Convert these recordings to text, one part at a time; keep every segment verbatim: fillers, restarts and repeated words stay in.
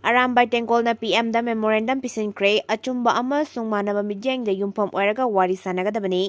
ꯑꯔꯥꯝꯕꯥꯏ ꯇꯦꯡꯒꯣꯜꯅ ꯄꯤ ꯑꯦꯝꯗ memorandum ꯄꯤꯁꯤꯟꯈ꯭ꯔꯦ꯫ ꯑꯆꯨꯝꯕ ꯑꯃꯁꯨꯡ ꯃꯥꯟꯅꯕ ꯃꯤꯠꯌꯦꯡꯗ ꯌꯨꯝꯐꯝ ꯑꯣꯏꯔꯒ ꯋꯥꯔꯤ ꯁꯥꯟꯅꯒꯗꯕꯅꯤ꯫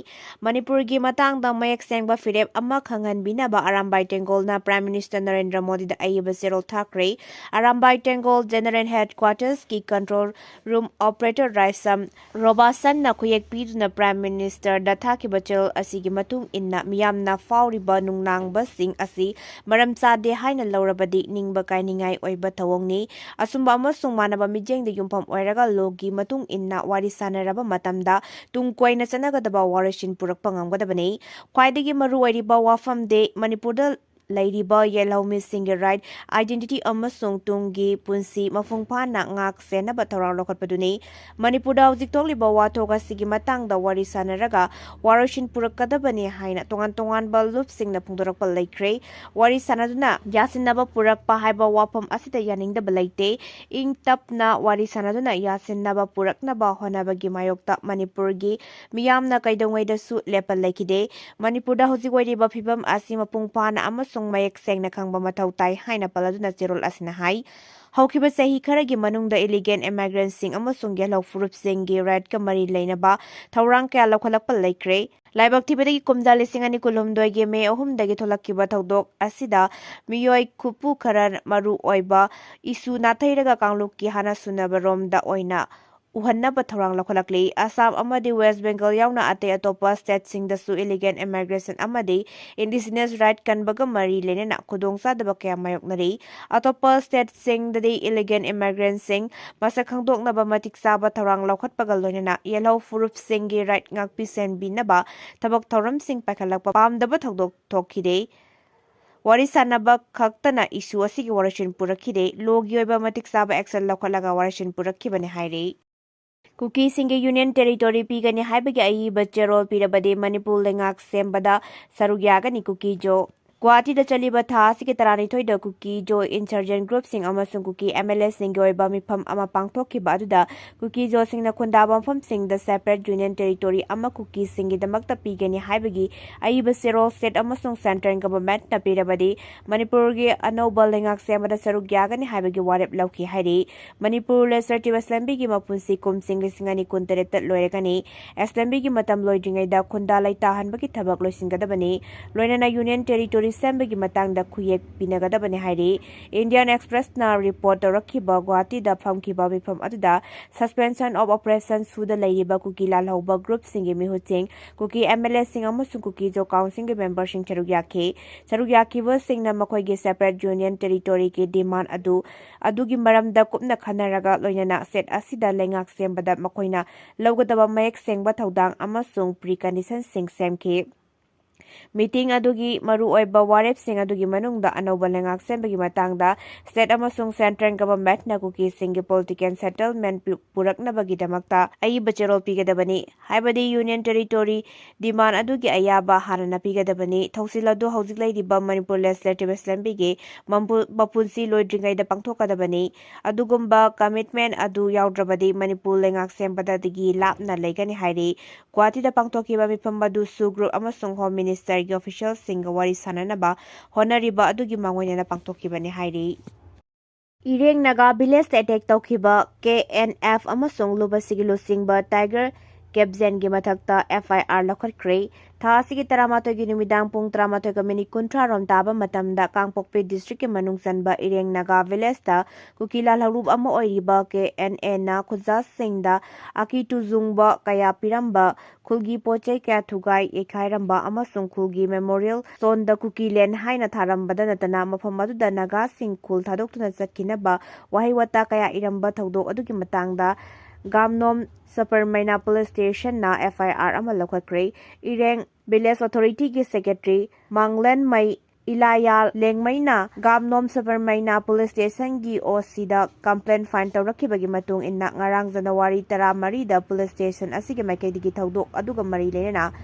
ꯃꯅꯤꯄꯨꯔꯒꯤ ꯃꯇꯥꯡꯗ ꯃꯌꯦꯛ ꯁꯦꯡꯕ ꯐꯤꯔꯦꯞ ꯑꯃ ꯈꯪꯍꯟꯕꯤꯅꯕ ꯑꯔꯥꯝꯕꯥꯏ ꯇꯦꯡꯒꯣꯜꯅ Prime Minister ꯅꯔꯦꯟꯗ꯭ꯔ ꯃꯣꯗꯤꯗ ꯑꯏꯕ ꯆꯦꯔꯣꯜ ꯊꯥꯈ꯭ꯔꯦ꯫ ꯑꯔꯥꯝꯕꯥꯏ ꯇꯦꯡꯒꯣꯜ General Headquarters ꯀꯤ control room operator ꯔꯥꯏꯁꯝ ꯔꯣꯕꯥꯁꯟꯅ ꯈꯨꯌꯦꯛ ꯄꯤꯗꯨꯅ Prime Minister ꯗ ꯊꯥꯈꯤꯕ ꯆꯦꯔꯣꯜ ꯑꯁꯤꯒꯤ ꯃꯇꯨꯡ ꯏꯟꯅ ꯃꯤꯌꯥꯝꯅ ꯐꯥꯎꯔꯤꯕ ꯅꯨꯡꯅꯥꯡꯕꯁꯤꯡ ꯑꯁꯤ ꯃꯔꯝ ꯆꯥꯗꯦ ꯍꯥꯏꯅ ꯂꯧꯔꯕꯗꯤ ꯅꯤꯡꯕ ꯀꯥꯏꯅꯤꯡꯉꯥꯏ ꯑꯣꯏꯕ ꯊꯧꯑꯣꯡꯅꯤ꯫ ꯑꯆꯨꯝꯕ ꯑꯃꯁꯨꯡ ꯃꯥꯟꯅꯕ ꯃꯤꯠꯌꯦꯡꯗ ꯌꯨꯝꯐꯝ ꯑꯣꯏꯔꯒ law ꯒꯤ ꯃꯇꯨꯡ ꯏꯟꯅ ꯋꯥꯔꯤ ꯁꯥꯟꯅꯔꯕ ꯃꯇꯝꯗ ꯇꯨꯡ ꯀꯣꯏꯅ ꯆꯠꯅꯒꯗꯕ ꯋꯥꯔꯣꯏꯁꯤꯟ ꯄꯨꯔꯛꯄ ꯉꯝꯒꯗꯕꯅꯤ꯫ ꯈ꯭ꯋꯥꯏꯗꯒꯤ ꯃꯔꯨ ꯑꯣꯏꯔꯤꯕ ꯋꯥꯐꯝꯗꯤ ꯃꯅꯤꯄꯨꯔꯗ ꯂꯩꯔꯤꯕ ꯌꯦꯜꯍꯧꯃꯤꯁꯤꯡꯒꯤ right, identity ꯑꯃꯁꯨꯡ ꯇꯨꯡꯒꯤ ꯄꯨꯟꯁꯤ ꯃꯄꯨꯡ ꯐꯥꯅ ꯉꯥꯛ ꯁꯦꯟꯅꯕ ꯊꯧꯔꯥꯡ ꯂꯧꯈꯠꯄꯗꯨꯅꯤ꯫ ꯃꯅꯤꯄꯨꯔꯗ ꯍꯧꯖꯤꯛ ꯊꯣꯛꯂꯤꯕ ꯋꯥꯊꯣꯛ ꯑꯁꯤꯒꯤ ꯃꯇꯥꯡꯗ ꯋꯥꯔꯤ ꯁꯥꯟꯅꯔꯒ ꯋꯥꯔꯣꯏꯁꯤꯟ ꯄꯨꯔꯛꯀꯗꯕꯅꯤ ꯍꯥꯏꯅ ꯇꯣꯉꯥꯟ ꯇꯣꯉꯥꯟꯕ ꯂꯨꯞꯁꯤꯡꯅ ꯐꯣꯡꯗꯣꯔꯛꯄ ꯂꯩꯈ꯭ꯔꯦ꯫ ꯋꯥꯔꯤ ꯁꯥꯟꯅꯗꯨꯅ ꯌꯥꯁꯤꯟꯅꯕ ꯄꯨꯔꯛꯄ ꯍꯥꯏꯕ ꯋꯥꯐꯝ ꯑꯁꯤꯗ ꯌꯥꯅꯤꯡꯗꯕ ꯂꯩꯇꯦ꯫ ꯏꯪ ꯇꯞꯅ ꯋꯥꯔꯤ ꯁꯥꯟꯅꯗꯨꯅ ꯌꯥꯁꯤꯟꯅꯕ ꯄꯨꯔꯛꯅꯕ ꯍꯣꯠꯅꯕꯒꯤ ꯃꯥꯌꯣꯛꯇ ꯃꯅꯤꯄꯨꯔꯒꯤ ꯃꯤꯌꯥꯝꯅ ꯀꯩꯗꯧꯉꯩꯗꯁꯨ ꯂꯦꯞꯄ ꯂꯩꯈꯤꯗꯦ꯫ ꯃꯅꯤꯄꯨꯔꯗ ꯍꯧꯖꯤꯛ ꯑꯣꯏꯔꯤꯕ ꯐꯤꯕꯝ ꯑꯁꯤ ꯃꯄꯨꯡ ꯐꯥꯅ ꯑꯃꯁꯨꯡ ꯃꯌꯦꯛ ꯁꯦꯡꯅ ꯈꯪꯕ ꯃꯊꯧ ꯇꯥꯏ ꯍꯥꯏꯅ ꯄꯜꯂꯗꯨꯅ ꯆꯦꯔꯣꯜ ꯑꯁꯤꯅ ꯍꯥꯏ꯫ ꯍꯧꯈꯤꯕ ꯆꯍꯤ ꯈꯔꯒꯤ ꯃꯅꯨꯡꯗ illegal immigrant ꯁꯤꯡ ꯑꯃꯁꯨꯡ ꯌꯦꯜꯍꯧ ꯐꯨꯔꯨꯞꯁꯤꯡꯒꯤ right ꯀ ꯃꯔꯤ ꯂꯩꯅꯕ ꯊꯧꯔꯥꯡ ꯀꯌꯥ ꯂꯧꯈꯠꯂꯛꯄ ꯂꯩꯈ꯭ꯔꯦ꯫ ꯂꯥꯏꯕꯛ ꯊꯤꯕꯗꯒꯤ ꯀꯨꯝꯖꯥ ꯂꯤꯁꯤꯡ ꯑꯅꯤ ꯀꯨꯟꯍꯨꯝꯗꯣꯏꯒꯤ ꯃꯦ ꯑꯍꯨꯝꯗꯒꯤ ꯊꯣꯛꯂꯛꯈꯤꯕ ꯊꯧꯗꯣꯛ ꯑꯁꯤꯗ ꯃꯤꯑꯣꯏ ꯈꯨꯄꯨ ꯈꯔ ꯃꯔꯨ ꯑꯣꯏꯕ issue ꯅꯥꯊꯩꯔꯒ ꯀꯥꯡꯂꯨꯞꯀꯤ ꯍꯥꯟꯅ ꯁꯨꯅꯕ ꯔꯣꯝꯗ ꯑꯣꯏꯅ ꯎꯍꯟꯅꯕ ꯊꯧꯔꯥꯡ ꯂꯧꯈꯠꯂꯛꯂꯤ꯫ ꯑꯁꯥꯝ ꯑꯃꯗꯤ West Bengal ꯌꯥꯎꯅ ꯑꯇꯩ ꯑꯇꯣꯞꯄ state ꯁꯤꯡꯗꯁꯨ illegal immigration ꯑꯃꯗꯤ indigenous right ꯀꯟꯕꯒ ꯃꯔꯤ ꯂꯩꯅꯅ ꯈꯨꯗꯣꯡꯆꯥꯗꯕ ꯀꯌꯥ ꯃꯥꯌꯣꯛꯅꯔꯤ꯫ ꯑꯇꯣꯞꯄ state ꯁꯤꯡꯗꯗꯤ illegal immigrant ꯁꯤꯡ ꯃꯁꯛ ꯈꯪꯗꯣꯛꯅꯕ ꯃꯇꯤꯛ ꯆꯥꯕ ꯊꯧꯔꯥꯡ ꯂꯧꯈꯠꯄꯒ ꯂꯣꯏꯅꯅ ꯌꯦꯜꯍꯧ ꯐꯨꯔꯨꯞꯁꯤꯡꯒꯤ right ꯉꯥꯛꯄꯤ ꯁꯦꯟꯕꯤꯅꯕ ꯊꯕꯛ ꯊꯧꯔꯝꯁꯤꯡ ꯄꯥꯏꯈꯠꯂꯛꯄ ꯄꯥꯝꯗꯕ ꯊꯧꯗꯣꯛ ꯊꯣꯛꯈꯤꯗꯦ꯫ ꯋꯥꯔꯤ ꯁꯥꯟꯅꯕ ꯈꯛꯇꯅ issue ꯑꯁꯤꯒꯤ ꯋꯥꯔꯣꯏꯁꯤꯟ ꯄꯨꯔꯛꯈꯤꯗꯦ꯫ Law ꯒꯤ ꯑꯣꯏꯕ ꯃꯇꯤꯛ ꯆꯥꯕ action ꯂꯧꯈꯠꯂꯒ ꯋꯥꯔꯣꯏꯁꯤꯟ ꯄꯨꯔꯛꯈꯤꯕꯅꯤ ꯍꯥꯏꯔꯤ꯫ ꯀꯨꯀꯤꯁꯤꯡꯒꯤ union territory ꯄꯤꯒꯅꯤ ꯍꯥꯏꯕꯒꯤ ꯑꯏꯕ ꯆꯦꯔꯣꯜ ꯄꯤꯔꯕꯗꯤ ꯃꯅꯤꯄꯨꯔ ꯂꯩꯉꯥꯛ ꯁꯦꯝꯕꯗ ꯁꯔꯨꯛ ꯌꯥꯒꯅꯤ꯫ ꯀꯨꯀꯤꯖꯣ ꯒꯨꯋꯥꯍꯥꯇꯤꯗ ꯆꯠꯂꯤꯕ ꯊꯥ ꯑꯁꯤꯒꯤ ꯇꯔꯥꯅꯤꯊꯣꯏꯗ ꯀꯨꯀꯤ ꯖꯣ insurgent groupꯁꯤꯡ ꯑꯃꯁꯨꯡ ꯀꯨꯀꯤ MLAꯁꯤꯡꯒꯤ ꯑꯣꯏꯕ ꯃꯤꯐꯝ ꯑꯃ ꯄꯥꯡꯊꯣꯛꯈꯤꯕ ꯑꯗꯨꯗ ꯀꯨꯀꯤ ꯖꯣꯁꯤꯡꯅ ꯈꯨꯟꯗꯥꯕ ꯃꯐꯝꯁꯤꯡꯗ separate union territory ꯑꯃ ꯀꯨꯀꯤꯁꯤꯡꯒꯤꯗꯃꯛꯇ ꯄꯤꯒꯅꯤ ꯍꯥꯏꯕꯒꯤ ꯑꯏꯕ ꯆꯦꯔꯣꯜ state ꯑꯃꯁꯨꯡ central governmentꯅ ꯄꯤꯔꯕꯗꯤ ꯃꯅꯤꯄꯨꯔꯒꯤ ꯑꯅꯧꯕ ꯂꯩꯉꯥꯛ ꯁꯦꯝꯕꯗ ꯁꯔꯨꯛ ꯌꯥꯒꯅꯤ ꯍꯥꯏꯕꯒꯤ ꯋꯥꯔꯦꯞ ꯂꯧꯈꯤ ꯍꯥꯏꯔꯤ꯫ ꯃꯅꯤꯄꯨꯔ Legislative Assemblyꯒꯤ ꯃꯄꯨꯟꯁꯤ ꯀꯨꯝꯁꯤꯡ ꯂꯤꯁꯤꯡ ꯑꯅꯤ ꯀꯨꯟꯇꯔꯦꯠꯇ ꯂꯣꯏꯔꯒꯅꯤ꯫ Assemblyꯒꯤ ꯃꯇꯝ ꯂꯣꯏꯗ꯭ꯔꯤꯉꯩꯗ ꯈꯨꯟꯗꯥ ꯂꯩꯇꯥꯍꯟꯕꯒꯤ ꯊꯕꯛ ꯂꯣꯏꯁꯤꯟꯒꯗꯕꯅꯤ꯫ ꯂꯣꯏꯅꯅ union territory ꯁꯦꯝꯕꯒꯤ ꯃꯇꯥꯡꯗ ꯈꯨꯌꯦꯛ ꯄꯤꯅꯒꯗꯕꯅꯤ ꯍꯥꯏꯔꯤ꯫ Indian Expressꯅ report ꯇꯧꯔꯛꯈꯤꯕ ꯒꯨꯋꯥꯍꯥꯇꯤꯗ ꯐꯝꯈꯤꯕ ꯃꯤꯐꯝ ꯑꯗꯨꯗ suspension of operation ꯁꯨꯗ ꯂꯩꯔꯤꯕ ꯀꯨꯀꯤ ꯂꯥꯜꯍꯧꯕ groupꯁꯤꯡꯒꯤ ꯃꯤꯍꯨꯠꯁꯤꯡ, ꯀꯨꯀꯤ MLAꯁꯤꯡ ꯑꯃꯁꯨꯡ ꯀꯨꯀꯤ ꯖꯣ councilꯒꯤ memberꯁꯤꯡ ꯁꯔꯨꯛ ꯌꯥꯈꯤ꯫ ꯁꯔꯨꯛ ꯌꯥꯈꯤꯕꯁꯤꯡꯅ ꯃꯈꯣꯏꯒꯤ separate union territoryꯒꯤ demand ꯑꯗꯨ, ꯑꯗꯨꯒꯤ ꯃꯔꯝꯗ ꯀꯨꯞꯅ ꯈꯟꯅꯔꯒ ꯂꯣꯏꯅꯅ state ꯑꯁꯤꯗ ꯂꯩꯉꯥꯛ ꯁꯦꯝꯕꯗ ꯃꯈꯣꯏꯅ ꯂꯧꯒꯗꯕ ꯃꯌꯦꯛ ꯁꯦꯡꯕ ꯊꯧꯗꯥꯡ ꯑꯃꯁꯨꯡ preconditionꯁꯤꯡ ꯁꯦꯝꯈꯤ꯫ Meeting ꯑꯗꯨꯒꯤ ꯃꯔꯨꯑꯣꯏꯕ ꯋꯥꯔꯦꯞꯁꯤꯡ ꯑꯗꯨꯒꯤ ꯃꯅꯨꯡꯗ ꯑꯅꯧꯕ ꯂꯩꯉꯥꯛ ꯁꯦꯝꯕꯒꯤ ꯃꯇꯥꯡꯗ state ꯑꯃꯁꯨꯡ central governmentꯅ ꯀꯨꯀꯤꯁꯤꯡꯒꯤ political settlement ꯄꯨ-, ꯄꯨꯔꯛꯅꯕꯒꯤꯗꯃꯛꯇ ꯑꯏꯕ ꯆꯦꯔꯣꯜ ꯄꯤꯒꯗꯕꯅꯤ꯫ ꯍꯥꯏꯕꯗꯤ union territory demand ꯑꯗꯨꯒꯤ ꯑꯌꯥꯕ ꯍꯥꯟꯅꯅ ꯄꯤꯒꯗꯕꯅꯤ꯫ ꯊꯧꯁꯤꯜ ꯑꯗꯨ ꯍꯧꯖꯤꯛ ꯂꯩꯔꯤꯕ ꯃꯅꯤꯄꯨꯔ Legislative Assemblyꯒꯤ ꯃꯝꯄꯨ-, ꯃꯄꯨꯟꯁꯤ ꯂꯣꯏꯗ꯭ꯔꯤꯉꯩꯗ ꯄꯥꯡꯊꯣꯛꯀꯗꯕꯅꯤ꯫ ꯑꯗꯨꯒꯨꯝꯕ commitment ꯑꯗꯨ ꯌꯥꯎꯗ꯭ꯔꯕꯗꯤ ꯃꯅꯤꯄꯨꯔ ꯂꯩꯉꯥꯛ ꯁꯦꯝꯕꯗꯒꯤ ꯂꯥꯞꯅ ꯂꯩꯒꯅꯤ ꯍꯥꯏꯔꯤ꯫ ꯒꯨꯋꯥꯍꯥꯇꯤꯗ ꯄꯥꯡꯊꯣꯛꯈꯤꯕ ꯃꯤꯐꯝ ꯑꯗꯨꯁꯨ group ꯑꯃꯁꯨꯡ Home Ministerꯒꯤ officialꯁꯤꯡꯒ ꯋꯥꯔꯤ ꯁꯥꯟꯅꯅꯕ ꯍꯣꯠꯅꯔꯤꯕ ꯑꯗꯨꯒꯤ ꯃꯥꯡꯑꯣꯏꯅꯅ ꯄꯥꯡꯊꯣꯛꯈꯤꯕꯅꯤ ꯍꯥꯏꯔꯤ꯫ ꯏꯔꯦꯡ ꯅꯥꯒꯥ villageꯇ attack ꯇꯧꯈꯤꯕ KNF ꯑꯃꯁꯨꯡ ꯂꯨꯕꯁꯤꯒꯤ ꯂꯨꯆꯤꯡꯕ Tiger Captainꯒꯤ ꯃꯊꯛꯇ FIR ꯂꯧꯈꯠꯈ꯭ꯔꯦ꯫ ꯊꯥ ꯑꯁꯤꯒꯤ ꯇꯔꯥꯃꯥꯊꯣꯏꯒꯤ ꯅꯨꯃꯤꯗꯥꯡ ꯄꯨꯡ ꯇꯔꯥꯃꯥꯊꯣꯏꯒ minute ꯀꯨꯟꯊ꯭ꯔꯥ ꯔꯣꯝ ꯇꯥꯕ ꯃꯇꯝꯗ ꯀꯥꯡꯄꯣꯛꯄꯤ districtꯀꯤ ꯃꯅꯨꯡ ꯆꯟꯕ ꯏꯔꯦꯡ ꯅꯥꯒꯥ villageꯇ ꯀꯨꯀꯤ ꯂꯥꯜꯍꯧꯂꯨꯞ ꯑꯃ ꯑꯣꯏꯔꯤꯕ KNAꯅ ꯈꯨꯟꯖꯥꯁꯤꯡꯗ ꯑꯀꯤ ꯇꯨꯖꯨꯡꯕ ꯀꯌꯥ ꯄꯤꯔꯝꯕ, ꯈꯨꯜꯒꯤ ꯄꯣꯠ ꯆꯩ ꯀꯌꯥ ꯊꯨꯒꯥꯏ ꯌꯩꯈꯥꯏꯔꯝꯕ ꯑꯃꯁꯨꯡ ꯈꯨꯜꯒꯤ Memorial Stoneꯗ ꯀꯨꯀꯤ land ꯍꯥꯏꯅ ꯊꯥꯔꯝꯕꯗ ꯅꯠꯇꯅ ꯃꯐꯝ ꯑꯗꯨꯗ ꯅꯥꯒꯥꯁꯤꯡ ꯈꯨꯜ ꯊꯥꯗꯣꯛꯇꯨꯅ ꯆꯠꯈꯤꯅꯕ ꯋꯥꯍꯩ ꯋꯥꯇꯥ ꯀꯌꯥ ꯏꯔꯝꯕ ꯊꯧꯗꯣꯛ ꯑꯗꯨꯒꯤ ꯃꯇꯥꯡꯗ ꯒꯥꯝꯅꯣꯝ ꯁꯕꯔꯃꯩꯅꯥ police stationꯅ FIR ꯑꯃ ꯂꯧꯈꯠꯈ꯭ꯔꯦ꯫ ꯏꯔꯦꯡ village authorityꯒꯤ secretary ꯃꯥꯡꯂꯦꯟꯃꯩ ꯏꯂꯥꯌꯥ ꯂꯦꯡꯃꯩꯅ ꯒꯥꯝꯅꯣꯝ ꯁꯕꯔꯃꯩꯅꯥ police stationꯒꯤ OCꯗ complaint file ꯇꯧꯔꯛꯈꯤꯕꯒꯤ ꯃꯇꯨꯡ ꯏꯟꯅ ꯉꯔꯥꯡ January ꯇꯔꯥꯃꯔꯤꯗ police station ꯑꯁꯤꯒꯤ ꯃꯥꯏꯀꯩꯗꯒꯤ ꯊꯧꯗꯣꯛ ꯑꯗꯨꯒ ꯃꯔꯤ ꯂꯩꯅꯅ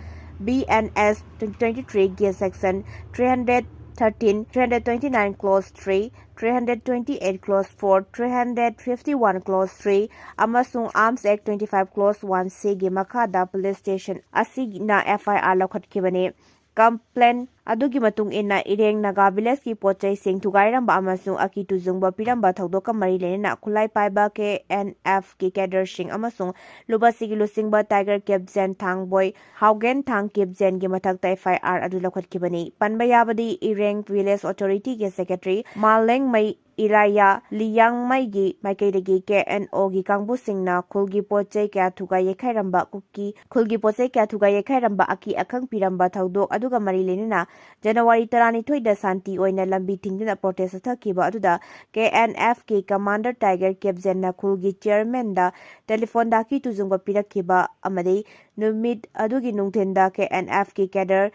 B N S twenty twenty-three ꯒꯤ section three hundred thirteen, three hundred twenty-nine clause three, three hundred twenty-eight clause four, three hundred fifty-one clause three ꯑꯃꯁꯨꯡ Arms Act twenty-five clause one C ꯒꯤ ꯃꯈꯥꯗ police station ꯑꯁꯤꯅ F I R ꯂꯧꯈꯠꯈꯤꯕꯅꯤ꯫ Complaint ꯑꯗꯨꯒꯤ ꯃꯇꯨꯡ ꯏꯟꯅ ꯏꯔꯦꯡ Naga village ꯀꯤ ꯄꯣꯠ ꯆꯩꯁꯤꯡ ꯊꯨꯒꯥꯏꯔꯝꯕ ꯑꯃꯁꯨꯡ ꯑꯀꯤ ꯇꯨꯖꯨꯡꯕ ꯄꯤꯔꯝꯕ ꯊꯧꯗꯣꯛꯀ ꯃꯔꯤ ꯂꯩꯅꯅ ꯈꯨꯠꯂꯥꯏ ꯄꯥꯏꯕ K N F ꯀꯤ cadre ꯁꯤꯡ ꯑꯃꯁꯨꯡ ꯂꯨꯕꯥꯁꯤꯒꯤ ꯂꯨꯆꯤꯡꯕ Tiger Captain ꯊꯥꯡꯕꯣꯏ ꯍꯥꯎꯒꯦꯟ ꯊꯥꯡ Captain ꯒꯤ ꯃꯊꯛꯇ F I R ꯑꯗꯨ ꯂꯧꯈꯠꯈꯤꯕꯅꯤ꯫ ꯄꯟꯕ ꯌꯥꯕꯗꯤ, ꯏꯔꯦꯡ village authority ꯒꯤ secretary ꯃꯥꯂꯦꯡꯃꯩ ꯏꯔꯥꯌꯥ ꯂꯤꯌꯥꯡꯃꯩꯒꯤ ꯃꯥꯏꯀꯩꯗꯒꯤ K N O ꯒꯤ ꯀꯥꯡꯕꯨꯁꯤꯡꯅ ꯈꯨꯜꯒꯤ ꯄꯣꯠ ꯆꯩ ꯀꯌꯥ ꯊꯨꯒꯥꯏ ꯌꯩꯈꯥꯏꯔꯝꯕ, ꯀꯨꯀꯤ ꯈꯨꯜꯒꯤ ꯄꯣꯠ ꯆꯩ ꯀꯌꯥ ꯊꯨꯒꯥꯏ ꯌꯩꯈꯥꯏꯔꯝꯕ, ꯑꯀꯤ ꯑꯈꯪ ꯄꯤꯔꯝꯕ ꯊꯧꯗꯣꯛ ꯑꯗꯨꯒ ꯃꯔꯤ ꯂꯩꯅꯅ January ꯇꯔꯥꯅꯤꯊꯣꯏꯗ ꯁꯥꯟꯇꯤ ꯑꯣꯏꯅ ꯂꯝꯕꯤ ꯊꯤꯡꯗꯨꯅ protest ꯆꯠꯊꯈꯤꯕ ꯑꯗꯨꯗ K N F ꯀꯤ commander Tiger Captain ꯅ ꯈꯨꯜꯒꯤ chairman ꯗ telephone ꯗ ꯑꯀꯤ ꯇꯨꯖꯨꯡꯕ ꯄꯤꯔꯛꯈꯤꯕ ꯑꯃꯗꯤ ꯅꯨꯃꯤꯠ ꯑꯗꯨꯒꯤ ꯅꯨꯡꯊꯤꯟꯗ K N F ꯀꯤ cadre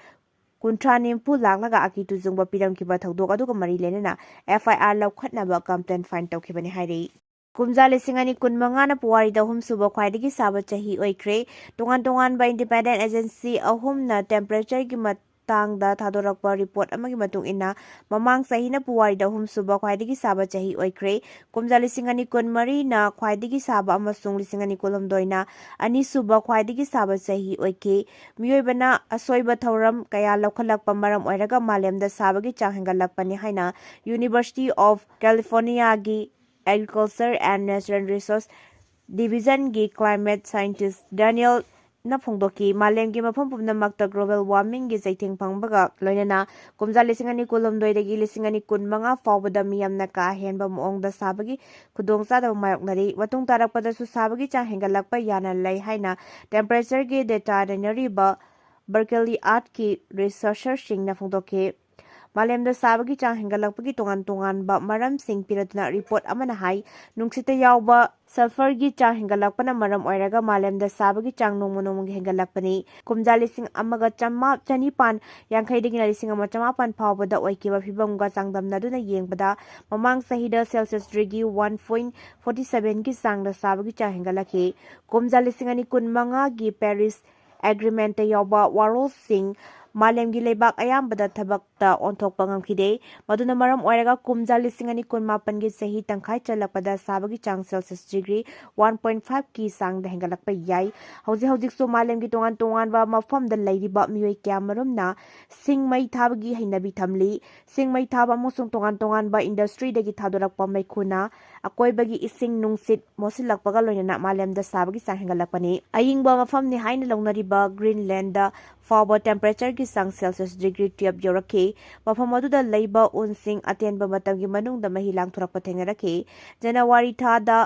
ꯀꯨꯟꯊ꯭ꯔꯥ ꯅꯤꯐꯨ ꯂꯥꯛꯂꯒ ꯑꯀꯤ ꯇꯨꯖꯨꯡꯕ ꯄꯤꯔꯝꯈꯤꯕ ꯊꯧꯗꯣꯛ ꯑꯗꯨꯒ ꯃꯔꯤ ꯂꯩꯅꯅ F I R ꯂꯧꯈꯠꯅꯕ complaint file ꯇꯧꯈꯤꯕꯅꯤ ꯍꯥꯏꯔꯤ꯫ ꯀꯨꯝꯖꯥ ꯂꯤꯁꯤꯡ ꯑꯅꯤ ꯀꯨꯟꯃꯉꯥꯅ ꯄꯨꯋꯥꯔꯤꯗ ꯑꯍꯨꯝꯁꯨꯕ ꯈ꯭ꯋꯥꯏꯗꯒꯤ ꯁꯥꯕ ꯆꯍꯤ ꯑꯣꯏꯈ꯭ꯔꯦ꯫ ꯇꯣꯉꯥꯟ ꯇꯣꯉꯥꯟꯕ independent agency ꯑꯍꯨꯝꯅ temperature ꯒꯤ ꯃꯇꯥꯡꯗ ꯊꯥꯗꯣꯔꯛꯄ report ꯑꯃꯒꯤ ꯃꯇꯨꯡ ꯏꯟꯅ, ꯃꯃꯥꯡ ꯆꯍꯤꯅ ꯄꯨꯋꯥꯔꯤꯗ ꯑꯍꯨꯝꯁꯨꯕ ꯈ꯭ꯋꯥꯏꯗꯒꯤ ꯁꯥꯕ ꯆꯍꯤ ꯑꯣꯏꯈ꯭ꯔꯦ꯫ ꯀꯨꯝꯖꯥ ꯂꯤꯁꯤꯡ ꯑꯅꯤ ꯀꯨꯟꯃꯔꯤꯅ ꯈ꯭ꯋꯥꯏꯗꯒꯤ ꯁꯥꯕ ꯑꯃꯁꯨꯡ ꯂꯤꯁꯤꯡ ꯑꯅꯤ ꯀꯨꯟꯍꯨꯝꯗꯣꯏꯅ ꯑꯅꯤꯁꯨꯕ ꯈ꯭ꯋꯥꯏꯗꯒꯤ ꯁꯥꯕ ꯆꯍꯤ ꯑꯣꯏꯈꯤ꯫ ꯃꯤꯑꯣꯏꯕꯅ ꯑꯁꯣꯏꯕ ꯊꯧꯔꯝ ꯀꯌꯥ ꯂꯧꯈꯠꯂꯛꯄ ꯃꯔꯝ ꯑꯣꯏꯔꯒ ꯃꯥꯂꯦꯝꯗ ꯁꯥꯕꯒꯤ ꯆꯥꯡ ꯍꯦꯟꯒꯠꯂꯛꯄꯅꯤ ꯍꯥꯏꯅ University of California ꯒꯤ Agriculture and Natural Resource Division ꯒꯤ climate scientist Daniel ꯅ ꯐꯣꯡꯗꯣꯛꯈꯤ꯫ ꯃꯥꯂꯦꯝꯒꯤ ꯃꯐꯝ ꯄꯨꯝꯅꯃꯛꯇ global warming ꯒꯤ ꯆꯩꯊꯦꯡ ꯐꯪꯕꯒ ꯂꯣꯏꯅꯅ ꯀꯨꯝꯖꯥ ꯂꯤꯁꯤꯡ ꯑꯅꯤ ꯀꯨꯟꯍꯨꯝꯗꯣꯏꯗꯒꯤ ꯂꯤꯁꯤꯡ ꯑꯅꯤ ꯀꯨꯟꯃꯉꯥ ꯐꯥꯎꯕꯗ ꯃꯤꯌꯥꯝꯅ ꯀꯥ ꯍꯦꯟꯕ ꯃꯑꯣꯡꯗ ꯁꯥꯕꯒꯤ ꯈꯨꯗꯣꯡꯆꯥꯗꯕ ꯃꯥꯌꯣꯛꯅꯔꯤ꯫ ꯃꯇꯨꯡ ꯇꯥꯔꯛꯄꯗꯁꯨ ꯁꯥꯕꯒꯤ ꯆꯥꯡ ꯍꯦꯟꯒꯠꯂꯛꯄ ꯌꯥꯅ ꯂꯩ ꯍꯥꯏꯅ temperature ꯒꯤ data ꯅꯩꯅꯔꯤꯕ Berkeley Earth ꯀꯤ researcher ꯁꯤꯡꯅ ꯐꯣꯡꯗꯣꯛꯈꯤ꯫ ꯃꯥꯂꯦꯝꯗ ꯁꯥꯕꯒꯤ ꯆꯥꯡ ꯍꯦꯟꯒꯠꯂꯛꯄꯒꯤ ꯇꯣꯉꯥꯟ ꯇꯣꯉꯥꯟꯕ ꯃꯔꯝꯁꯤꯡ ꯄꯤꯔꯗꯨꯅ report ꯑꯃꯅ ꯍꯥꯏ, ꯅꯨꯡꯁꯤꯠꯇ ꯌꯥꯎꯕ sulphur ꯒꯤ ꯆꯥꯡ ꯍꯦꯟꯒꯠꯂꯛꯄꯅ ꯃꯔꯝ ꯑꯣꯏꯔꯒ ꯃꯥꯂꯦꯝꯗ ꯁꯥꯕꯒꯤ ꯆꯥꯡ ꯅꯣꯡꯃ ꯅꯣꯡꯃꯒꯤ ꯍꯦꯟꯒꯠꯂꯛꯄꯅꯤ꯫ ꯀꯨꯝꯖꯥ ꯂꯤꯁꯤꯡ ꯑꯃꯒ ꯆꯥꯃꯥ-, ꯆꯅꯤꯄꯥꯟ ꯌꯥꯡꯈꯩꯗꯒꯤꯅ ꯂꯤꯁꯤꯡ ꯑꯃ ꯆꯥꯃꯥꯄꯟ ꯐꯥꯎꯕꯗ ꯑꯣꯏꯈꯤꯕ ꯐꯤꯕꯝꯒ ꯆꯥꯡꯗꯝꯅꯗꯨꯅ ꯌꯦꯡꯕꯗ, ꯃꯃꯥꯡ ꯆꯍꯤꯗ Celsius degree one point forty seven ꯒꯤ ꯆꯥꯡꯗ ꯁꯥꯕꯒꯤ ꯆꯥꯡ ꯍꯦꯟꯒꯠꯂꯛꯈꯤ꯫ ꯀꯨꯝꯖꯥ ꯂꯤꯁꯤꯡ ꯑꯅꯤ ꯀꯨꯟꯃꯉꯥꯒꯤ Paris ꯑꯦꯒ꯭ꯔꯤꯃꯦꯟꯇ ꯌꯥꯎꯕ ꯋꯥꯔꯣꯜꯁꯤꯡ ꯃꯥꯂꯦꯝꯒꯤ ꯂꯩꯕꯥꯛ ꯑꯌꯥꯝꯕꯗ ꯊꯕꯛꯇ ꯑꯣꯟꯊꯣꯛꯄ ꯉꯝꯈꯤꯗꯦ꯫ ꯃꯗꯨꯅ ꯃꯔꯝ ꯑꯣꯏꯔꯒ ꯀꯨꯝꯖꯥ ꯂꯤꯁꯤꯡ ꯑꯅꯤ ꯀꯨꯟꯃꯥꯄꯟꯒꯤ ꯆꯍꯤ ꯇꯪꯈꯥꯏ ꯆꯜꯂꯛꯄꯗ ꯁꯥꯕꯒꯤ ꯆꯥꯡ ꯁꯦꯜꯁꯤꯌꯁ ꯗꯤꯒ꯭ꯔꯤ ꯋꯥꯟ ꯄꯣꯏꯟ ꯐꯥꯏꯚꯀꯤ ꯆꯥꯡꯗ ꯍꯦꯟꯒꯠꯂꯛꯄ ꯌꯥꯏ꯫ ꯍꯧꯖꯤꯛ ꯍꯧꯖꯤꯛꯁꯨ ꯃꯥꯂꯦꯝꯒꯤ ꯇꯣꯉꯥꯟ ꯇꯣꯉꯥꯟꯕ ꯃꯐꯝꯗ ꯂꯩꯔꯤꯕ ꯃꯤꯑꯣꯏ ꯀꯌꯥꯃꯔꯨꯝꯅ ꯁꯤꯡ ꯃꯩ ꯊꯥꯕꯒꯤ ꯍꯩꯅꯕꯤ ꯊꯝꯂꯤ꯫ ꯁꯤꯡ ꯃꯩ ꯊꯥꯕ ꯑꯃꯁꯨꯡ ꯇꯣꯉꯥꯟ ꯇꯣꯉꯥꯟꯕ ꯏꯟꯗꯁꯇ꯭ꯔꯤꯗꯒꯤ ꯊꯥꯗꯣꯔꯛꯄ ꯃꯩꯈꯨꯅ ꯑꯀꯣꯏꯕꯒꯤ ꯏꯁꯤꯡ ꯅꯨꯡꯁꯤꯠ ꯃꯣꯠꯁꯤꯜꯂꯛꯄꯒ ꯂꯣꯏꯅꯅ ꯃꯥꯂꯦꯝꯗ ꯁꯥꯕꯒꯤ ꯆꯥꯡ ꯍꯦꯟꯒꯠꯂꯛꯄꯅꯤ꯫ ꯑꯏꯪꯕ ꯃꯐꯝꯅꯤ ꯍꯥꯏꯅ ꯂꯧꯅꯔꯤꯕ ꯒ꯭ꯔꯤꯟꯂꯦꯟꯗ ꯐꯥꯎꯕ ꯇꯦꯝꯄꯔꯦꯆꯔꯒꯤ ꯆꯥꯡ ꯁꯦꯜꯁꯤꯌꯁ ꯗꯤꯒ꯭ꯔꯤ ꯇꯨꯌꯦꯜꯞ ꯌꯧꯔꯛꯈꯤ꯫ ꯃꯐꯝ ꯑꯗꯨꯗ ꯂꯩꯕ ꯎꯟꯁꯤꯡ ꯑꯇꯦꯟꯕ ꯃꯇꯝꯒꯤ ꯃꯅꯨꯡꯗ ꯃꯍꯤ ꯂꯥꯡꯊꯣꯔꯛꯄ ꯊꯦꯡꯅꯔꯛꯈꯤ꯫ ꯖꯅꯋꯥꯔꯤ ꯊꯥꯗ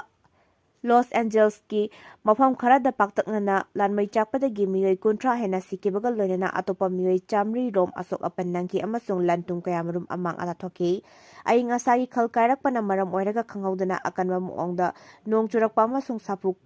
ꯂꯣꯁ ꯑꯦꯟꯖꯦꯜꯁꯀꯤ ꯃꯐꯝ ꯈꯔꯗ ꯄꯥꯛꯇꯛꯅꯅ ꯂꯥꯟꯃꯩ ꯆꯥꯛꯄꯗꯒꯤ ꯃꯤꯑꯣꯏ ꯀꯨꯟꯊ꯭ꯔꯥ ꯍꯦꯟꯅ ꯁꯤꯈꯤꯕꯒ ꯂꯣꯏꯅꯅ ꯑꯇꯣꯞꯄ ꯃꯤꯑꯣꯏ ꯆꯥꯃꯔꯤ ꯔꯣꯝ ꯑꯁꯣꯛ ꯑꯄꯟ ꯅꯪꯈꯤ ꯑꯃꯁꯨꯡ ꯂꯟ ꯊꯨꯝ ꯀꯌꯥꯃꯔꯨꯝ ꯑꯃꯥꯡ ꯑꯇꯥ ꯊꯣꯛꯈꯤ꯫ ꯑꯏꯪ ꯑꯁꯥꯒꯤ ꯈꯜ ꯀꯥꯏꯔꯛꯄꯅ ꯃꯔꯝ ꯑꯣꯏꯔꯒ ꯈꯪꯍꯧꯗꯅ ꯑꯀꯟꯕ ꯃꯑꯣꯡꯗ ꯅꯣꯡ ꯆꯨꯔꯛꯄ ꯑꯃꯁꯨꯡ ꯁꯥꯐꯨ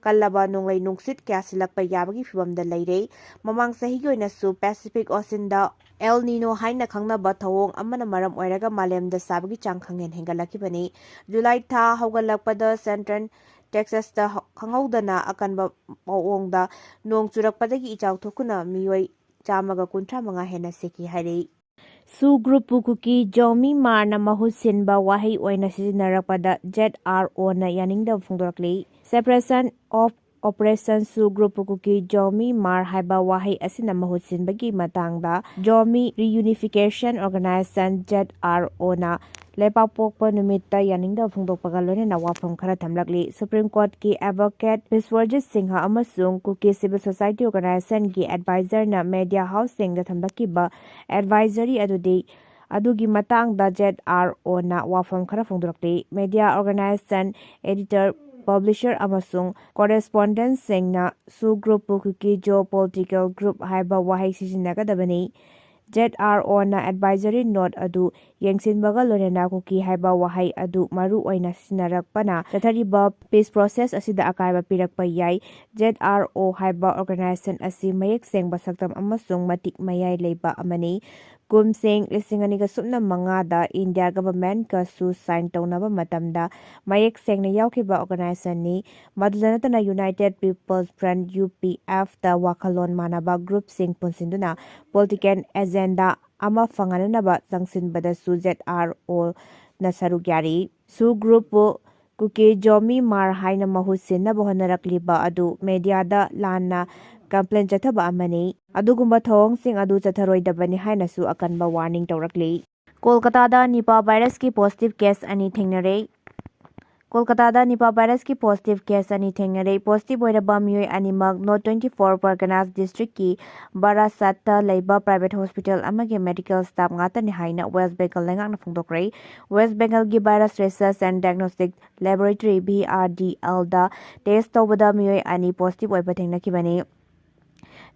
ꯀꯜꯂꯕ ꯅꯣꯡꯂꯩ ꯅꯨꯡꯁꯤꯠ ꯀꯌꯥ ꯁꯤꯜꯂꯛꯄ ꯌꯥꯕꯒꯤ ꯐꯤꯚꯝꯗ ꯂꯩꯔꯦ꯫ ꯃꯃꯥꯡ ꯆꯍꯤꯒꯤ ꯑꯣꯏꯅꯁꯨ ꯄꯦꯁꯤꯐꯤꯛ ꯑꯣꯁꯤꯟꯗ ꯑꯦꯜ ꯅꯤꯅꯣ ꯍꯥꯏꯅ ꯈꯪꯅꯕ ꯊꯧꯑꯣꯡ ꯑꯃꯅ ꯃꯔꯝ ꯑꯣꯏꯔꯒ ꯃꯥꯂꯦꯝꯗ ꯁꯥꯕꯒꯤ ꯆꯥꯡ ꯈꯪꯍꯦꯟ ꯍꯦꯟꯒꯠꯂꯛꯈꯤꯕꯅꯤ꯫ ꯖꯨꯂꯥꯏ ꯊꯥ ꯍꯧꯒꯠꯂꯛꯄꯗ ꯁꯦꯟꯇ꯭ꯔꯦꯜ ꯇꯦꯛꯁꯥꯁꯇ ꯍ-, ꯈꯪꯍꯧꯗꯅ ꯑꯀꯟꯕ ꯃꯑꯣꯡꯗ ꯅꯣꯡ ꯆꯨꯔꯛꯄꯗꯒꯤ ꯏꯆꯥꯎ ꯊꯣꯛꯇꯨꯅ ꯃꯤꯑꯣꯏ ꯆꯥꯝꯃꯒ ꯀꯨꯟꯊ꯭ꯔꯥ ꯃꯉꯥ ꯍꯦꯟꯅ ꯁꯤꯈꯤ ꯍꯥꯏꯔꯤ꯫ ꯁꯨ ꯒ꯭ꯔꯨꯞꯄꯨ ꯀꯨꯀꯤ ꯖꯣꯃꯤ ꯃꯥꯔꯅ ꯃꯍꯨꯠ ꯁꯤꯟꯕ ꯋꯥꯍꯩ ꯑꯣꯏꯅ ꯁꯤꯖꯤꯟꯅꯔꯛꯄꯗ ꯖꯦꯠ ꯑꯥꯔ ꯑꯣꯅ ꯌꯥꯅꯤꯡꯗꯕ ꯐꯣꯡꯗꯣꯔꯛꯂꯤ꯫ Separation of Operation ꯁꯨ ꯒ꯭ꯔꯨꯞꯄꯨ ꯀꯨꯀꯤ ꯖꯣꯃꯤ ꯃꯥꯔ ꯍꯥꯏꯕ ꯋꯥꯍꯩ ꯑꯁꯤꯅ ꯃꯍꯨꯠ ꯁꯤꯟꯕꯒꯤ ꯃꯇꯥꯡꯗ ꯖꯣꯃꯤ ꯔꯤꯌꯨꯅꯤꯐꯤꯀꯦꯁꯟ ꯑꯣꯔꯒꯅꯥꯏꯖꯦꯁꯟ, ꯖꯦꯠ ꯑꯥꯔ ꯑꯣꯅ ꯂꯩꯄꯥꯛꯄꯣꯛꯄ ꯅꯨꯃꯤꯠꯇ ꯌꯥꯅꯤꯡꯗꯕ ꯐꯣꯡꯗꯣꯛꯄꯒ ꯂꯣꯏꯅꯅ ꯋꯥꯐꯝ ꯈꯔ ꯊꯝꯂꯛꯂꯤ꯫ ꯁꯨꯄ꯭ꯔꯤꯝ ꯀꯣꯔꯠꯀꯤ ꯑꯦꯗꯚꯣꯀꯦꯠ ꯕꯤꯁ꯭ꯋꯔꯖꯤꯠ ꯁꯤꯡꯍ ꯑꯃꯁꯨꯡ ꯀꯨꯀꯤ ꯁꯤꯚꯤꯜ ꯁꯣꯁꯥꯏꯇꯤ ꯑꯣꯔꯒꯅꯥꯏꯖꯦꯁꯟꯒꯤ ꯑꯦꯗꯚꯥꯏꯖꯔꯅ ꯃꯦꯗꯤꯌꯥ ꯍꯥꯎꯁꯁꯤꯡꯗ ꯊꯝꯂꯛꯈꯤꯕ ꯑꯦꯗꯚꯥꯏꯖꯔꯤ ꯑꯗꯨꯗꯤ, ꯑꯗꯨꯒꯤ ꯃꯇꯥꯡꯗ ꯖꯦꯠ ꯑꯥꯔ ꯑꯣꯅ ꯋꯥꯐꯝ ꯈꯔ ꯐꯣꯡꯗꯣꯔꯛꯂꯤ꯫ ꯃꯦꯗꯤꯌꯥ ꯑꯣꯔꯒꯅꯥꯏꯖꯦꯁꯟ, ꯑꯦꯗꯤꯇꯔ, ꯄꯕ꯭ꯂꯤꯁꯔ ꯑꯃꯁꯨꯡ ꯀꯣꯔꯦꯁꯄꯣꯟꯗꯦꯟꯠꯁꯤꯡꯅ ꯁꯨ ꯒ꯭ꯔꯨꯞꯄꯨ ꯀꯨꯀꯤ ꯖꯤꯑꯣ ꯄꯣꯂꯤꯇꯤꯀꯦꯜ ꯒ꯭ꯔꯨꯞ ꯍꯥꯏꯕ ꯋꯥꯍꯩ ꯁꯤꯖꯤꯟꯅꯒꯗꯕꯅꯤ꯫ ꯖꯦꯠ ꯑꯥꯔ ꯑꯣꯅ ꯑꯦꯗꯚꯥꯏꯖꯔꯤ ꯅꯣꯠ ꯑꯗꯨ ꯌꯦꯡꯁꯤꯟꯕꯒ ꯂꯣꯏꯅꯅ ꯀꯨꯀꯤ ꯍꯥꯏꯕ ꯋꯥꯍꯩ ꯑꯗꯨ ꯃꯔꯨ ꯑꯣꯏꯅ ꯁꯤꯖꯤꯟꯅꯔꯛꯄꯅ ꯆꯠꯊꯔꯤꯕ ꯄꯤꯁ ꯄ꯭ꯔꯣꯁꯦꯁ ꯑꯁꯤꯗ ꯑꯀꯥꯏꯕ ꯄꯤꯔꯛꯄ ꯌꯥꯏ꯫ ꯖꯦꯠ ꯑꯥꯔ ꯑꯣ ꯍꯥꯏꯕ ꯑꯣꯔꯒꯅꯥꯏꯖꯦꯁꯟ ꯑꯁꯤ ꯃꯌꯦꯛ ꯁꯦꯡꯕ ꯁꯛꯇꯝ ꯑꯃꯁꯨꯡ ꯃꯇꯤꯛ ꯃꯌꯥꯏ ꯂꯩꯕ ꯑꯃꯅꯤ꯫ ꯀꯨꯝꯁꯤꯡ ꯂꯤꯁꯤꯡ ꯑꯅꯤꯒ ꯁꯨꯞꯅ ꯃꯉꯥꯗ ꯏꯟꯗꯤꯌꯥ ꯒꯚꯔꯟꯃꯦꯟꯠꯀꯁꯨ ꯁꯥꯏꯟ ꯇꯧꯅꯕ ꯃꯇꯝꯗ ꯃꯌꯦꯛ ꯁꯦꯡꯅ ꯌꯥꯎꯈꯤꯕ ꯑꯣꯔꯒꯅꯥꯏꯖꯦꯁꯟꯅꯤ꯫ ꯃꯗꯨꯗ ꯅꯠꯇꯅ United People's Front, U P F, ꯇ ꯋꯥꯈꯜꯂꯣꯟ ꯃꯥꯟꯅꯕ ꯒ꯭ꯔꯨꯞꯁꯤꯡ ꯄꯨꯟꯁꯤꯟꯗꯨꯅ ꯄꯣꯂꯤꯇꯤꯀꯦꯜ ꯑꯦꯖꯦꯟꯗꯥ ꯑꯃ ꯐꯪꯍꯟꯅꯕ ꯆꯪꯁꯤꯟꯕꯗꯁꯨ Z R O ꯅ ꯁꯔꯨꯛ ꯌꯥꯔꯤ꯫ ꯁꯨ ꯒ꯭ꯔꯨꯞꯄꯨ ꯀꯨꯀꯤ ꯖꯣꯃꯤ ꯃꯥꯔ ꯍꯥꯏꯅ ꯃꯍꯨꯠ ꯁꯤꯟꯅꯕ ꯍꯣꯠꯅꯔꯛꯂꯤꯕ ꯑꯗꯨ ꯃꯦꯗꯤꯌꯥꯗ ꯂꯥꯟꯅ ꯀꯝꯄ꯭ꯂꯦꯟ ꯆꯠꯊꯕ ꯑꯃꯅꯤ꯫ ꯑꯗꯨꯒꯨꯝꯕ ꯊꯧꯑꯣꯡꯁꯤꯡ ꯑꯗꯨ ꯆꯠꯊꯔꯣꯏꯗꯕꯅꯤ ꯍꯥꯏꯅꯁꯨ ꯑꯀꯟꯕ ꯋꯥꯔꯅꯤꯡ ꯇꯧꯔꯛꯂꯤ꯫ ꯀꯣꯜꯀꯇꯥꯗ ꯅꯤꯄꯥ ꯚꯥꯏꯔꯁꯀꯤ ꯄꯣꯖꯤꯇꯤꯚ ꯀꯦꯁ ꯑꯅꯤ ꯊꯦꯡꯅꯔꯦ꯫ ꯀꯣꯜꯀꯇꯥꯗ ꯅꯤꯄꯥ ꯚꯥꯏꯔꯁꯀꯤ ꯄꯣꯖꯤꯇꯤꯚ ꯀꯦꯁ ꯑꯅꯤ ꯊꯦꯡꯅꯔꯦ꯫ ꯄꯣꯖꯤꯇꯤꯚ ꯑꯣꯏꯔꯕ ꯃꯤꯑꯣꯏ ꯑꯅꯤꯃꯛ North Twenty Four Parganas district ꯀꯤ ꯕꯥꯔꯥꯁꯥꯠꯇ ꯂꯩꯕ ꯄ꯭ꯔꯥꯏꯚꯦꯠ ꯍꯣꯁꯄꯤꯇꯥꯜ ꯑꯃꯒꯤ ꯃꯦꯗꯤꯀꯦꯜ ꯁ꯭ꯇꯥꯐ ꯉꯥꯛꯇꯅꯤ ꯍꯥꯏꯅ ꯋꯦꯁ ꯕꯦꯡꯒꯜ ꯂꯩꯉꯥꯛꯅ ꯐꯣꯡꯗꯣꯛꯈ꯭ꯔꯦ꯫ ꯋꯦꯁ ꯕꯦꯡꯒꯜꯒꯤ Virus Research and Diagnostic Laboratory, V R D L, ꯗ ꯇꯦꯁ ꯇꯧꯕꯗ ꯃꯤꯑꯣꯏ ꯑꯅꯤ ꯄꯣꯖꯤꯇꯤꯚ ꯑꯣꯏꯕ ꯊꯦꯡꯅꯈꯤꯕꯅꯤ꯫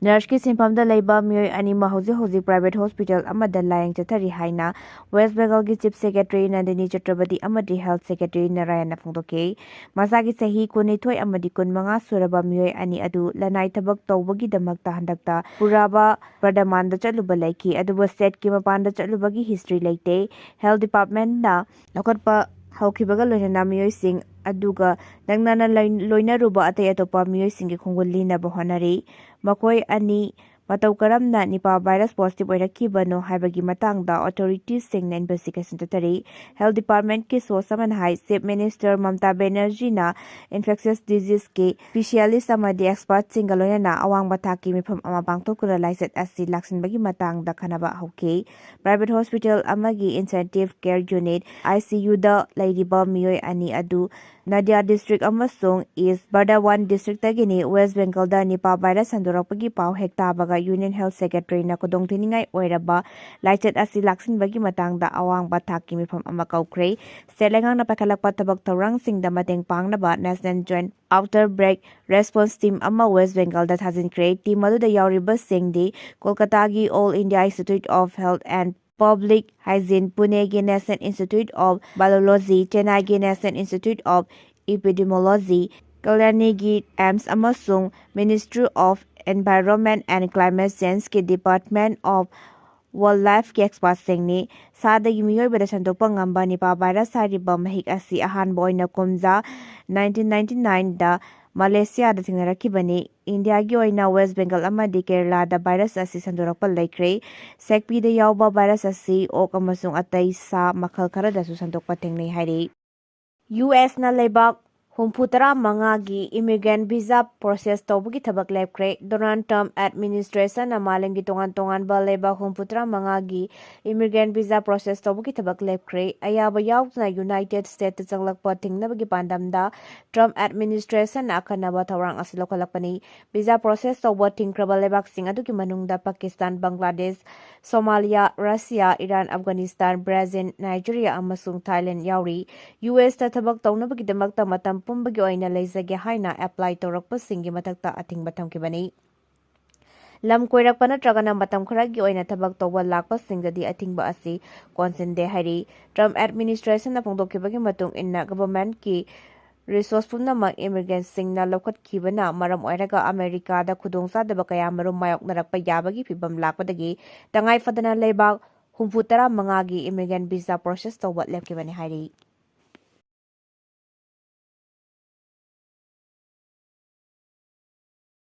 ꯅꯔꯁꯀꯤ ꯁꯤꯟꯐꯝꯗ ꯂꯩꯕ ꯃꯤꯑꯣꯏ ꯑꯅꯤꯃꯛ ꯍꯧꯖꯤꯛ ꯍꯧꯖꯤꯛ ꯄ꯭ꯔꯥꯏꯚꯦꯠ ꯍꯣꯁꯄꯤꯇꯥꯜ ꯑꯃꯗ ꯂꯥꯌꯦꯡ ꯆꯠꯊꯔꯤ ꯍꯥꯏꯅ west ꯕꯦꯡꯒꯜꯒꯤ chief secretary Nandini Chhatrapati ꯑꯃꯗꯤ ꯍꯦꯜꯊ ꯁꯦꯀ꯭ꯔꯦꯇꯔꯤ ꯅꯥꯔꯥꯌꯟꯅ ꯐꯣꯡꯗꯣꯛꯈꯤ꯫ ꯃꯁꯥꯒꯤ ꯆꯍꯤ ꯀꯨꯟꯅꯤꯊꯣꯏ ꯑꯃꯗꯤ ꯀꯨꯟꯃꯉꯥ ꯁꯨꯔꯕ ꯃꯤꯑꯣꯏ ꯑꯅꯤ ꯑꯗꯨ ꯂꯅꯥꯏ ꯊꯕꯛ ꯇꯧꯕꯒꯤꯗꯃꯛꯇ ꯍꯟꯗꯛꯇ ꯄꯨꯔꯥꯕ ꯕꯔꯗꯃꯥꯟꯗ ꯆꯠꯂꯨꯕ ꯂꯩꯈꯤ, ꯑꯗꯨꯕꯨ ꯁ꯭ꯇꯦꯠꯀꯤ ꯃꯄꯥꯟꯗ ꯆꯠꯂꯨꯕꯒꯤ ꯍꯤꯁꯇ꯭ꯔꯤ ꯂꯩꯇꯦ꯫ ꯍꯦꯜꯊ ꯗꯤꯄꯥꯔꯠꯃꯦꯟꯠꯅ ꯂꯧꯈꯠꯄ ꯍꯧꯈꯤꯕꯒ ꯂꯣꯏꯅꯅ ꯃꯤꯑꯣꯏꯁꯤꯡ ꯑꯗꯨꯒ ꯅꯛꯅꯅ ꯂꯣꯏ-, ꯂꯣꯏꯅꯔꯨꯕ ꯑꯇꯩ ꯑꯇꯣꯞꯄ ꯃꯤꯑꯣꯏꯁꯤꯡꯒꯤ ꯈꯣꯡꯒꯨꯜ ꯂꯤꯅꯕ ꯍꯣꯠꯅꯔꯤ꯫ ꯃꯈꯣꯏ ꯑꯅꯤ ꯃꯇꯧ ꯀꯔꯝꯅ ꯅꯤꯄꯥ ꯚꯥꯏꯔꯁ ꯄꯣꯖꯤꯇꯤꯚ ꯑꯣꯏꯔꯛꯈꯤꯕꯅꯣ ꯍꯥꯏꯕꯒꯤ ꯃꯇꯥꯡꯗ ꯑꯣꯊꯣꯔꯤꯇꯤꯁꯤꯡꯅ ꯏꯟꯚꯦꯁꯇꯤꯒꯦꯁꯟ ꯆꯠꯊꯔꯤ꯫ ꯍꯦꯜꯊ ꯗꯤꯄꯥꯔꯠꯃꯦꯟꯠꯀꯤ ꯁꯣꯔꯁ ꯑꯃꯅ ꯍꯥꯏ, ꯆꯤꯐ ꯃꯤꯅꯤꯁꯇꯔ ꯃꯃꯇꯥ ꯕꯦꯅꯔꯖꯤꯅ ꯏꯟꯐꯦꯛꯁꯁ ꯗꯤꯖꯤꯖꯀꯤ ꯁ꯭ꯄꯦꯁꯤꯌꯦꯂꯤꯁ ꯑꯃꯗꯤ ꯑꯦꯛꯁꯄꯔꯠꯁꯤꯡꯒ ꯂꯣꯏꯅꯅ ꯑꯋꯥꯡꯕ ꯊꯥꯛꯀꯤ ꯃꯤꯐꯝ ꯑꯃ ꯄꯥꯡꯊꯣꯛꯇꯨꯅ ꯂꯥꯏꯆꯠ ꯑꯁꯤ ꯂꯥꯛꯁꯤꯟꯕꯒꯤ ꯃꯇꯥꯡꯗ ꯈꯟꯅꯕ ꯍꯧꯈꯤ꯫ ꯄ꯭ꯔꯥꯏꯚꯦꯠ ꯍꯣꯁꯄꯤꯇꯥꯜ ꯑꯃꯒꯤ intensive care unit, I C U, ꯗ ꯂꯩꯔꯤꯕ ꯃꯤꯑꯣꯏ ꯑꯅꯤ ꯑꯗꯨ ꯅꯗꯤꯌꯥ ꯗꯤꯁꯇ꯭ꯔꯤꯛ ꯑꯃꯁꯨꯡ ꯏꯁ ꯕꯔꯗꯋꯥꯟ ꯗꯤꯁꯇ꯭ꯔꯤꯛꯇꯒꯤꯅꯤ꯫ ꯋꯦꯁ ꯕꯦꯡꯒꯜꯗ ꯅꯤꯄꯥ ꯚꯥꯏꯔꯁ ꯁꯟꯗꯣꯔꯛꯄꯒꯤ ꯄꯥꯎ ꯍꯦꯛ ꯇꯥꯕꯒ ꯌꯨꯅꯤꯌꯟ ꯍꯦꯜꯊ ꯁꯦꯀ꯭ꯔꯦꯇꯔꯤꯅ ꯈꯨꯗꯣꯡꯊꯤꯅꯤꯡꯉꯥꯏ ꯑꯣꯏꯔꯕ ꯂꯥꯏꯆꯠ ꯑꯁꯤ ꯂꯥꯛꯁꯤꯟꯕꯒꯤ ꯃꯇꯥꯡꯗ ꯑꯋꯥꯡꯕ ꯊꯥꯛꯀꯤ ꯃꯤꯐꯝ ꯑꯃ ꯀꯧꯈ꯭ꯔꯦ꯫ ꯁ꯭ꯇꯦꯠ ꯂꯩꯉꯥꯛꯅ ꯄꯥꯏꯈꯠꯂꯛꯄ ꯊꯕꯛ ꯊꯧꯔꯥꯡꯁꯤꯡꯗ ꯃꯇꯦꯡ ꯄꯥꯡꯅꯕ National Joint Outbreak Response Team ꯑꯃ ꯋꯦꯁ ꯕꯦꯡꯒꯜꯗ ꯊꯥꯖꯤꯟꯈ꯭ꯔꯦ꯫ ꯇꯤꯝ ꯑꯗꯨꯗ ꯌꯥꯎꯔꯤꯕꯁꯤꯡꯗꯤ ꯀꯣꯜꯀꯇꯥꯒꯤ All India Institute of Health and Public Hygiene, ꯄꯨꯅꯦꯒꯤ National Institute of Virology, ꯆꯦꯟꯅꯥꯏꯒꯤ National Institute of Epidemiology, ꯀꯂꯌꯥꯅꯤꯒꯤ ꯑꯦꯝꯁ ꯑꯃꯁꯨꯡ Ministry of Environment and Climate Change ꯀꯤ Department of ꯋꯥꯏꯜ ꯂꯥꯏꯐꯀꯤ ꯑꯦꯛꯁꯄꯥꯔꯠꯁꯤꯡꯅꯤ꯫ ꯁꯥꯗꯒꯤ ꯃꯤꯑꯣꯏꯕꯗ ꯁꯟꯗꯣꯛꯄ ꯉꯝꯕ ꯅꯤꯄꯥ ꯚꯥꯏꯔꯁ ꯍꯥꯏꯔꯤꯕ ꯃꯍꯤꯛ ꯑꯁꯤ ꯑꯍꯥꯟꯕ ꯑꯣꯏꯅ ꯀꯨꯝꯖꯥ ꯅꯥꯏꯟꯇꯤꯟ ꯅꯥꯏꯟꯇꯤ ꯅꯥꯏꯟꯗ ꯃꯂꯦꯁꯤꯌꯥꯗ ꯊꯦꯡꯅꯔꯛꯈꯤꯕꯅꯤ꯫ ꯏꯟꯗꯤꯌꯥꯒꯤ ꯑꯣꯏꯅ ꯋꯦꯁ ꯕꯦꯡꯒꯜ ꯑꯃꯗꯤ ꯀꯦꯔꯂꯥꯗ ꯚꯥꯏꯔꯁ ꯑꯁꯤ ꯁꯟꯗꯣꯔꯛꯄ ꯂꯩꯈ꯭ꯔꯦ꯫ ꯁꯦꯛꯄꯤꯗ ꯌꯥꯎꯕ ꯚꯥꯏꯔꯁ ꯑꯁꯤ ꯑꯣꯛ ꯑꯃꯁꯨꯡ ꯑꯇꯩ ꯁꯥ ꯃꯈꯜ ꯈꯔꯗꯁꯨ ꯁꯟꯗꯣꯛꯄ ꯊꯦꯡꯅꯩ ꯍꯥꯏꯔꯤ꯫ ꯌꯨ ꯑꯦꯁꯅ ꯂꯩꯕꯥꯛ ꯍꯨꯝꯐꯨ ꯇꯔꯥ ꯃꯉꯥꯒꯤ ꯏꯃꯤꯒ꯭ꯔꯦꯟ ꯚꯤꯖꯥ ꯄ꯭ꯔꯣꯁꯦꯁ ꯇꯧꯕꯒꯤ ꯊꯕꯛ ꯂꯦꯞꯈ꯭ꯔꯦ꯫ ꯗꯣꯅꯥꯜꯗ ꯇ꯭ꯔꯝꯞ ꯑꯦꯗꯃꯤꯅꯤꯁꯇ꯭ꯔꯦꯁꯟꯅ ꯃꯥꯂꯦꯝꯒꯤ ꯇꯣꯉꯥꯟ ꯇꯣꯉꯥꯟꯕ ꯂꯩꯕꯥꯛ ꯍꯨꯝꯐꯨ ꯇꯔꯥ ꯃꯉꯥꯒꯤ ꯏꯃꯤꯒ꯭ꯔꯦꯟ ꯚꯤꯖꯥ ꯄ꯭ꯔꯣꯁꯦꯁ ꯇꯧꯕꯒꯤ ꯊꯕꯛ ꯂꯦꯞꯈ꯭ꯔꯦ꯫ ꯑꯌꯥꯕ ꯌꯥꯎꯗꯅ ꯌꯨꯅꯥꯏꯇꯦꯗ ꯁ꯭ꯇꯦꯠꯇ ꯆꯪꯂꯛꯄ ꯊꯤꯡꯅꯕꯒꯤ ꯄꯥꯟꯗꯝꯗ ꯇ꯭ꯔꯝꯞ ꯑꯦꯗꯃꯤꯅꯤꯁꯇ꯭ꯔꯦꯁꯟꯅ ꯑꯈꯟꯅꯕ ꯊꯧꯔꯥꯡ ꯑꯁꯤ ꯂꯧꯈꯠꯂꯛꯄꯅꯤ꯫ ꯚꯤꯖꯥ ꯄ꯭ꯔꯣꯁꯦꯁ ꯇꯧꯕ ꯊꯤꯡꯈ꯭ꯔꯕ ꯂꯩꯕꯥꯛꯁꯤꯡ ꯑꯗꯨꯒꯤ ꯃꯅꯨꯡꯗ Pakistan, Bangladesh, Somalia, Russia, Iran, Afghanistan, Brazil, Nigeria ꯑꯃꯁꯨꯡ ꯊꯥꯏꯂꯦꯟꯗ ꯌꯥꯎꯔꯤ꯫ ꯌꯨ ꯑꯦꯁꯇ ꯊꯕꯛ ꯇꯧꯅꯕꯒꯤꯗꯃꯛꯇ ꯃꯇꯝ ꯄꯨꯝꯕꯒꯤ ꯑꯣꯏꯅ ꯂꯩꯖꯒꯦ ꯍꯥꯏꯅ ꯑꯦꯄ꯭ꯂꯥꯏ ꯇꯧꯔꯛꯄꯁꯤꯡꯒꯤ ꯃꯊꯛꯇ ꯑꯊꯤꯡꯕ ꯊꯝꯈꯤꯕꯅꯤ꯫ ꯂꯝ ꯀꯣꯏꯔꯛꯄ ꯅꯠꯇ꯭ꯔꯒꯅ ꯃꯇꯝ ꯈꯔꯒꯤ ꯑꯣꯏꯅ ꯊꯕꯛ ꯇꯧꯕ ꯂꯥꯛꯄꯁꯤꯡꯗꯗꯤ ꯑꯊꯤꯡꯕ ꯑꯁꯤ ꯀꯣꯟꯁꯤꯟꯗꯦ ꯍꯥꯏꯔꯤ꯫ ꯇ꯭ꯔꯝꯞ ꯑꯦꯗꯃꯤꯅꯤꯁꯇ꯭ꯔꯦꯁꯟꯅ ꯐꯣꯡꯗꯣꯛꯈꯤꯕꯒꯤ ꯃꯇꯨꯡ ꯏꯟꯅ, ꯒꯚꯔꯟꯃꯦꯟꯠꯀꯤ ꯔꯤꯁꯣꯔꯁ ꯄꯨꯝꯅꯃꯛ ꯏꯃꯤꯒ꯭ꯔꯦꯟꯠꯁꯤꯡꯅ ꯂꯧꯈꯠꯈꯤꯕꯅ ꯃꯔꯝ ꯑꯣꯏꯔꯒ ꯑꯃꯦꯔꯤꯀꯥꯗ ꯈꯨꯗꯣꯡꯆꯥꯗꯕ ꯀꯌꯥꯃꯔꯨꯝ ꯃꯥꯌꯣꯛꯅꯔꯛꯄ ꯌꯥꯕꯒꯤ ꯐꯤꯚꯝ ꯂꯥꯛꯄꯗꯒꯤ ꯇꯉꯥꯏ ꯐꯗꯅ ꯂꯩꯕꯥꯛ ꯍꯨꯝꯐꯨ ꯇꯔꯥ ꯃꯉꯥꯒꯤ ꯏꯃꯤꯒ꯭ꯔꯦꯟꯠ ꯚꯤꯖꯥ ꯄ꯭ꯔꯣꯁꯦꯁ ꯇꯧꯕ ꯂꯦꯞꯈꯤꯕꯅꯤ ꯍꯥꯏꯔꯤ꯫